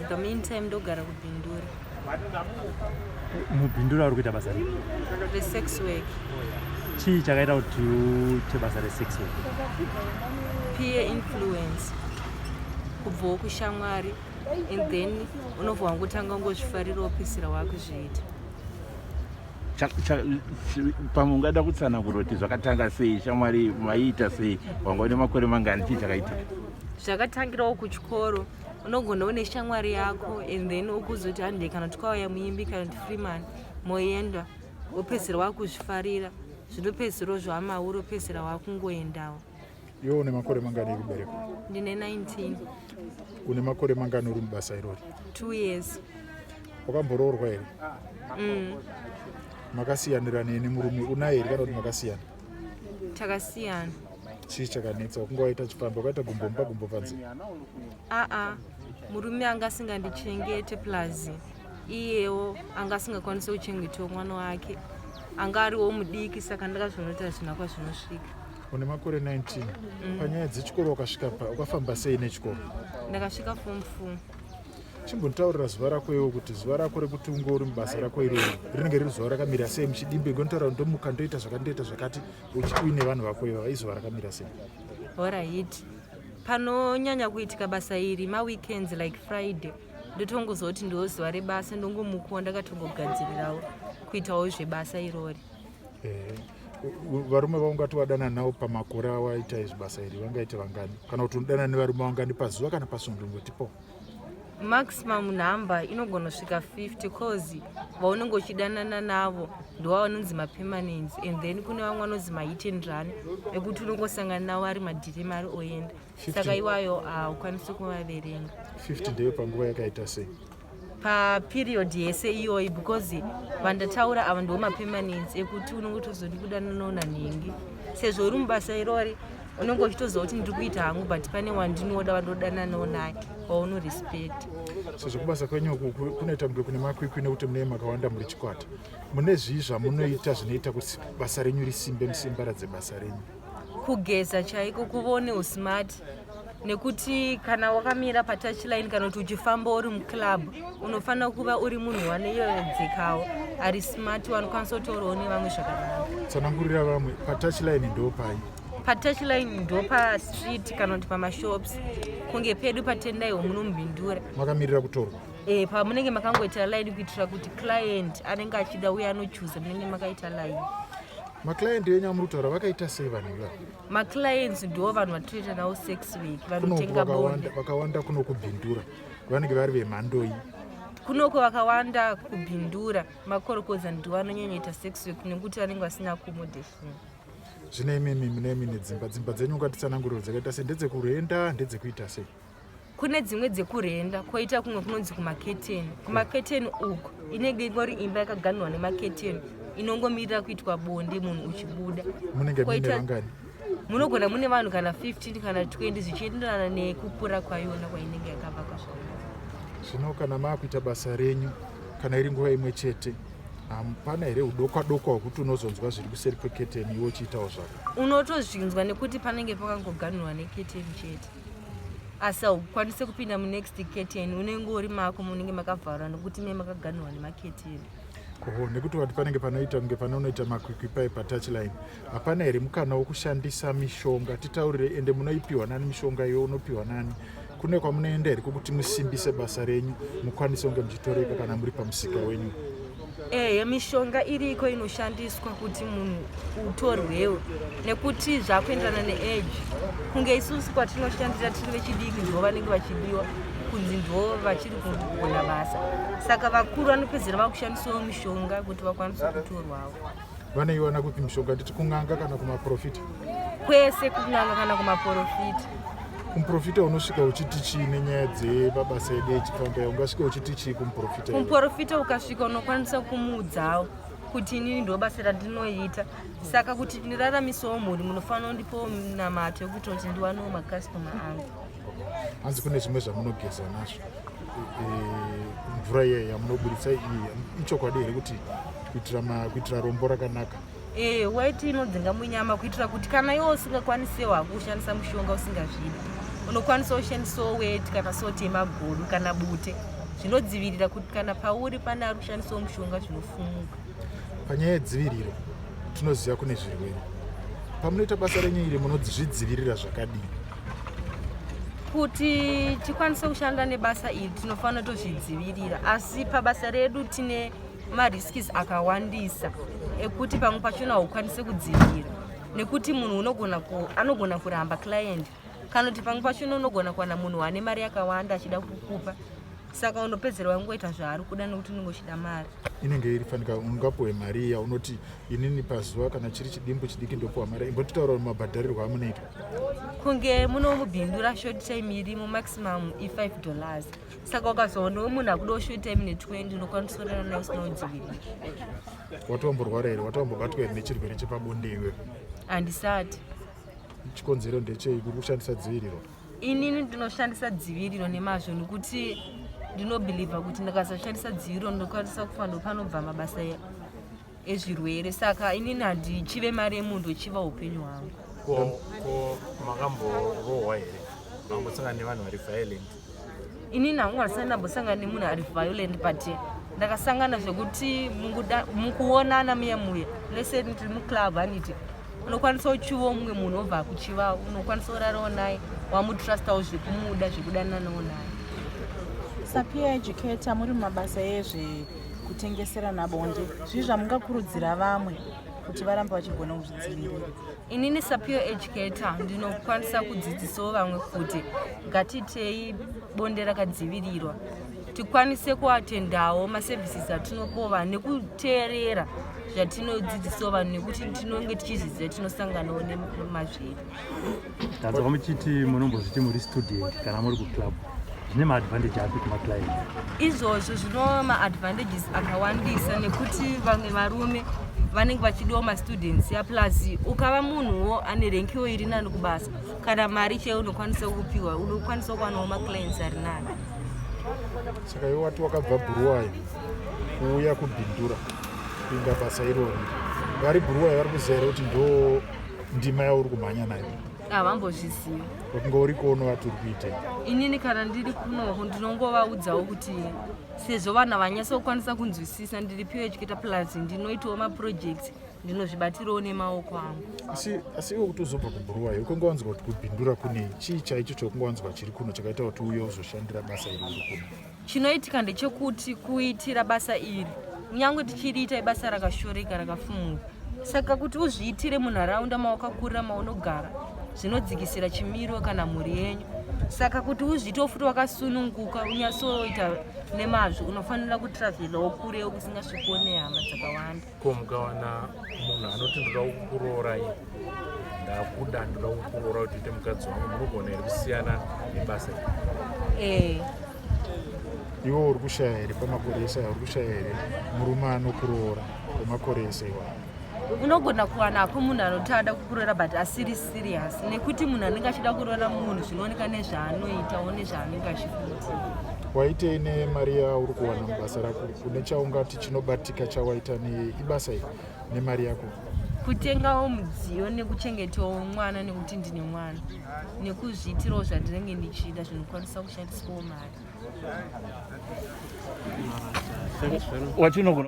For the meantime ndogara kuBindura. MuBindura uri kuita basa ripi? Resex work. Chii chakaita kuti uite basa resex work? Peer influence, kubvawo kushamwari, and then unobva wangotanga ungozvifarira, wopedzisira wakuzviita. Pamwe ungada kutsanangura kuti zvakatanga sei? Shamwari, maiita sei? Wanga une makore mangani? Chii chakaitika? Zvakatangirawo kuchikoro. Unogona une shamwari yako and then ukuzoti hande kana tikauya muimbi kana kuti Freeman, moenda, wopedzisira wakuzvifarira, zvinopedzisirawo zvamauri, wopedzisira wakungoendawo. Iwe une makore mangani ekuberekwa? Ndine 19. Une makore mangani uri mubasa irori? 2 years. Wakamboroorwa here? Mm. Makasiyanirana nemurume unaye here kana kuti makasiyana? Takasiyana. Chii chakanetsa? Wakunge waita chifambi, wakaita gumbo mumba, gumbo panze? Aa, murume anga asingandichengete, plus iyewo anga asingakwanisi kuchengetawo mwana wake, anga ariwo mudiki, saka ndakazviona kuti hazvina kwazvinosvika. Une makore 19. Panyaya dzechikoro wakasvika pa wakafamba sei nechikoro? Ndakasvika form 4. Chimbonitaurira zuva rako iwo, kuti zuva rako rekuti unge uri mubasa rako iroro rinenge riri zuva rakamira sei muchidimbe. Ngonotaura, ndomuka, ndoita zvakati, ndoita zvakati, uine vanhu vako ivava, izuva rakamira sei? Alright, panonyanya kuitika basa iri maweekends, like Friday. Ndotongozoti ndo zuva rebasa, ndongomukuwa ndakatongogadzirirawo kuitawo zvebasa irori. Varume vaungati wadana navo pamakore awaita izvi basa iri vangaite vangani, kana kuti unodana nevarume vangani pazuva kana pasvondo? Ngotipo. Maximum number inogona kusvika 50, cause vaunenge uchidanana navo ndova vanonzi mapermanents, and then kune vamwe vanonzi mahit and run, ekuti unongosangana navo ari madhiri, mari, oenda. Saka iwayo haukwanisi kuvaverenga. 50 ndeyo panguva yakaita sei? Paperiod yese iyoyi, because vandataura ava ndo mapermanents, ekuti unenge utozoti kudananawo nanhingi, sezvo uri mubasa irori unenge uchitoziva kuti ndiri kuita hangu, but pane wandinoda, wandodananawo naye, waunorespect. Sezvo kubasa kwenyu uku kunoita kunge kune makwikwi, nekuti mune makawanda muri chikwata, mune zvii zvamunoita zvinoita kuti basa renyu risimbe, musimbaradze basa renyu? Kugeza chaiko, kuvawo neusmart, nekuti kana wakamira patouchline kana kuti uchifamba uri muclub, unofanira kuva uri munhu wanoyedzekawo, ari smart, wanokwanisa kutaurawo nevamwe zvakanaka. Tsanangurira vamwe, patouchline ndo pai? Patouchline ndo pastreet kana kuti pamashops, kunge pedu paTendaiwo muno muBindura. Makamirira kutorwa? E, pamunenge makangoita line kuitira kuti client anenge achida uye anochuza, munenge makaita line. Maclient enyu amuri kutaura vakaita sei vanhu ivava? Maclients ndo vanhu vatinoita navo sex work. Kunoku vanotenga bonde. Vakawanda kuno kuBindura vanenge vari vemhandoi? Kunoko vakawanda kuBindura makorokoza, ndiwo anonyanyoita sex work nekuti vanenge vasina accommodation. Zvino imimi mune mine dzimba, dzimba dzenyu ungatitsananguriro dzakaita sei? Ndedzekurenda, ndedzekuita sei? Kune dzimwe dzekurenda, kwoita kumwe kunonzi kumaketeni. Kumaketeni uku inenge ingori imba yakaganurwa nemaketeni, inongomirira kuitwa bonde, munhu uchibuda. Munenge muine vangani? Munogona mune vanhu kana 15 kana 20, zvichienderana nekukura kwayona kwainenge yakavakwa zvakanaka. Zvino kana maakuita basa renyu, kana iri nguva imwe chete, hapana here udokwa dokwa hwekuti unozonzwa zviri kuseri kweketeni iwe uchiitawo zvako? Unotozvinzwa nekuti panenge pakangoganurwa neketeni chete, asi haukwanisi kupinda munext curtain, unenge uri mako munenge makavharwa nekuti me makaganurwa nemaketeni. Oho, nekuti wati panenge panoita kunge panonoita makwikwi pai patouchline, hapana here mukana wokushandisa mishonga? Titaurire, ende munoipiwa nani mishonga iwe? Unopiwa nani? Kune kwamunoenda here kwokuti musimbise basa renyu, mukwanise kunge muchitoreka kana muri pamusika wenyu? Ehe, mishonga iriko inoshandiswa kuti munhu utorwewo, nekuti zvakuenderana neage. Kunge isusu kwatinoshandira tiri vechidiki, ndo vanenge vachidiwa kunzi ndo vachiri kugona basa, saka vakuru vanopedzera vakushandisawo mishonga kuti vakwanise kutorwawo. Vanoiwana kupi mishonga? Nditi kun'anga kana kumaprofita? Kwese, kun'anga kana kumaprofita. Kumuprofita unosvika uchiti chii nenyaya dzemabasa edu echifamba? Ungasvika uchiti chii kumuprofita iwe? Kumuprofita ukasvika unokwanisa kumuudzawo kuti inini ndo basa randinoita, saka kuti ndiraramisewo mhuri munofanira kundipawo minamato yekuti kuti ndiwanewo makastoma angu. Hanzi kune zvimwe zvamunogeza nazvo, mvura iya yamunoburitsa iyi, ichokwadi here kuti kuitira rombo rakanaka? E, waiti inodzinga munyama kuitira kuti kana iwe usingakwanisiwo hako kushandisa mushonga, usingazvidi, Unokwanisa kushandisawo weti kana soti yemagodo kana bute, zvinodzivirira kuti kana pauri pane ari kushandisawo mushonga, zvinofumuka. Panyaya yedziviriro, tinoziva kune zvirwere. Pamunoita basa renyu iri, munozvidzivirira zvakadii? Kuti tikwanise kushanda nebasa iri, tinofanira tozvidzivirira, asi pabasa redu tine marisks akawandisa ekuti pamwe pachona haukwanisi kudzivirira, nekuti munhu anogona kuramba client, kana kuti pamwe pachona unogona kuwana munhu ane mari yakawanda achida kukupa, saka unopedzera wangoita zvaari kuda nekuti unenge uchida mari. Inenge iri fanika ungapiwe mari yaunoti inini pazuva, kana chiri chidimbu chidiki, ndopiwa mari. Imbototaura mabhadharirwo amunoitwa. Kunge muno muBindura, short time irimo maximum i$5, saka ukazoonawo munhu akudawo short time ne20, unokwanisa kurara naye usina kudzivirira. Watoamborwara here? Watoambobatwa here nechirwere chepabonde iwe? Handisati. Chikonzero ndechei? Kuri kushandisa dziviriro? Inini ndinoshandisa dziviriro nemazvo, nekuti ndinobhilivha kuti ndikasashandisa dziviriro ndinokwanisa kufa, ndopanobva mabasa ezvirwere. Saka inini handichive mari yemunhu, ndochiva upenyu hwangu. Ko makamborohwa here? Makambosangana nevanhu vari violent? Inini hangu handisati ndambosangana nemunhu ari violent, but ndakasangana zvekuti mukuonana muya muya, lese tiri muclub, handiti unokwanisa uchivawo mumwe munhu obva akuchivawo, unokwanisa urarawo naye, wamutrustawo zvekumuda, zvekudananawo naye. Sapeer educator, muri mumabasa ezvekutengeserana bonde, zvii zvamungakurudzira vamwe kuti varambe vachigona kuzvidzivirira? Inini sapeer educator ndinokwanisa kudzidzisawo vamwe kuti ngatiitei bonde rakadzivirirwa, tikwanise kuatendawo maservices atinopiwa nekuteerera zvatinodzidzisawo vanhu, nekuti tinonge tichizviziva tinosanganawo nemazviri. Tanzwa muchiti munombozviti muri student kana muri kuclub. Zvine maadvantage api kumaclients? Izvozvo zvino maadvantages akawandisa, nekuti vamwe varume vanenge vachidiwa mastudents ya, plus ukava munhuwo ane rankiwo iri nani kubasa kana mari chaiyo unokwanisa kupiwa, unokwanisa kuwanawo maclients ari nani. Saka iwe wati wakabva Bhuruwayo kuuya kuBindura kupinda basa irori. Vari Bhuruwayo vari kuziva here kuti ndo ndima yauri kumhanya nayo? Havambozvizivi. Wakunge uri kuono vati uri kuitei? Inini kana ndiri kunoko ndinongovaudzawo kuti sezvo vanhu havanyatsa kunzwisisa, ndiri peer educator, plus ndinoitawo maprojects, ndinozvibatirawo nemaoko angu. Asi iwe kuti uzobva kuBhuruwayo, ukange wanzwa kuti kuBindura kunei, chii chaicho chaunge wanzwa chiri kuno chakaita kuti uye uzoshandira basa iri uri kuno? Chinoitika ndechekuti kuitira basa iri, kunyange tichiriita, ibasa rakashoreka, rakafumuka, saka kuti uzviitire munharaunda mawakakurira, maunogara, zvinodzikisira chimiro kana mhuri yenyu. Saka kuti uzviitewo futi wakasununguka, unyatsoita nemazvo, unofanira kutravhelawo kurewo kusingasvikuwo nehama dzakawanda. Ko mukawana munhu anoti, "Ndoda kukuroorai, ndakuda, ndoda kukuroora kuti uite mukadzi wangu," munogona here kusiyana nebasa iri? Ee. Iwe uri kushaya here pamakore ese aya? Uri kushaya here murume anokuroora pamakore ese iwayo? Unogona kuwanako munhu anoti ada kukuroora but asiri serious, nekuti munhu anenge achida kuroora munhu zvinooneka nezvaanoitawo, nezvaanenge achikuitira. Waitei nemari yauri kuwana mubasa rako? Une chaungati chinobatika chawaita neibasa iri nemari yako? Kutengawo mudziyo nekuchengetawo mwana, nekuti ndine mwana, nekuzviitirawo zvandinenge ndichida zvinokwanisa kushandiswawo mari. Watinogona.